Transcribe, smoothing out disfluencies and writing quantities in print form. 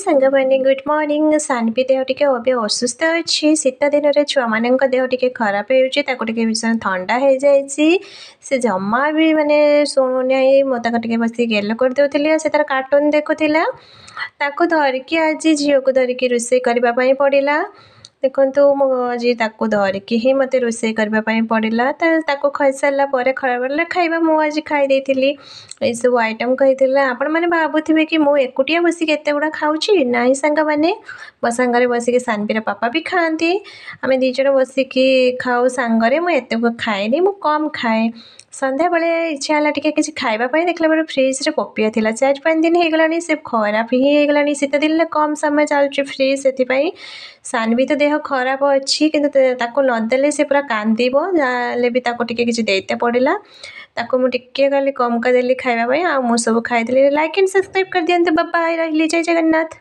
ସାଙ୍ଗମାନେ, good morning. Sanvi ଦେହ ଟିକେ ଏବେ ଅସୁସ୍ଥ ଅଛି। ଶୀତ ଦିନରେ ଛୁଆମାନଙ୍କ ଦେହ ଟିକେ ଖରାପ ହେଉଛି। ତାକୁ ଟିକେ ଭୀଷଣ ଥଣ୍ଡା ହେଇଯାଇଛି। ସେ ଜମା ବି ମାନେ ଶୁଣୁନାହିଁ। ମୁଁ ତାକୁ ଟିକେ ବସିକି ଗେଲ କରିଦେଉଥିଲି ଆଉ ସେ ତାର କାର୍ଟୁନ୍ ଦେଖୁଥିଲା। ତାକୁ ଧରିକି, ଆଜି ଝିଅକୁ ଧରିକି ରୋଷେଇ କରିବା ପାଇଁ ପଡ଼ିଲା। ଦେଖନ୍ତୁ, ମୁଁ ଆଜି ତାକୁ ଧରିକି ହିଁ ମୋତେ ରୋଷେଇ କରିବା ପାଇଁ ପଡ଼ିଲା। ତାକୁ ଖାଇସାରିଲା ପରେ ଖରାବେଳେ ଖାଇବା ମୁଁ ଆଜି ଖାଇ ଦେଇଥିଲି। ଏଇସବୁ ଆଇଟମ୍ କହିଥିଲା। ଆପଣମାନେ ଭାବୁଥିବେ କି ମୁଁ ଏକୁଟିଆ ବସିକି ଏତେ ଗୁଡ଼ା ଖାଉଛି। ନାଇଁ ସାଙ୍ଗମାନେ, ମୋ ସାଙ୍ଗରେ ବସିକି ସାନଭିର ପାପା ବି ଖାଆନ୍ତି। ଆମେ 2 ଜଣ ବସିକି ଖାଉ ସାଙ୍ଗରେ। ମୁଁ ଏତେ ଖାଏନି, ମୁଁ କମ୍ ଖାଏ। ସନ୍ଧ୍ୟାବେଳେ ଇଚ୍ଛା ହେଲା ଟିକେ କିଛି ଖାଇବା ପାଇଁ। ଦେଖିଲା ବେଳେ ଫ୍ରିଜ୍ରେ ପପିଆ ଥିଲା। 4-5 ଦିନ ହେଇଗଲାଣି, ସେ ଖରାପ ହିଁ ହେଇଗଲାଣି। ଶୀତ ଦିନରେ କମ୍ ସମୟ ଚାଲୁଛି ଫ୍ରିଜ୍, ସେଥିପାଇଁ। ସାନଭି ତ ଦେହ ଖରାପ ଅଛି, କିନ୍ତୁ ତାକୁ ନଦେଲେ ସେ ପୁରା କାନ୍ଦିବ। ଯାହାହେଲେ ବି ତାକୁ ଟିକେ କିଛି ଦେଇତେ ପଡ଼ିଲା। ତାକୁ ମୁଁ ଟିକେ ଖାଲି କମ୍ କରିଦେଲି ଖାଇବା ପାଇଁ ଆଉ ମୁଁ ସବୁ ଖାଇଦେଲି। ଲାଇକ୍ ଆଣ୍ଡ ସବସ୍କ୍ରାଇବ୍ କରିଦିଅନ୍ତୁ। ବାଏ, ରହିଲି। ଜୟ ଜଗନ୍ନାଥ।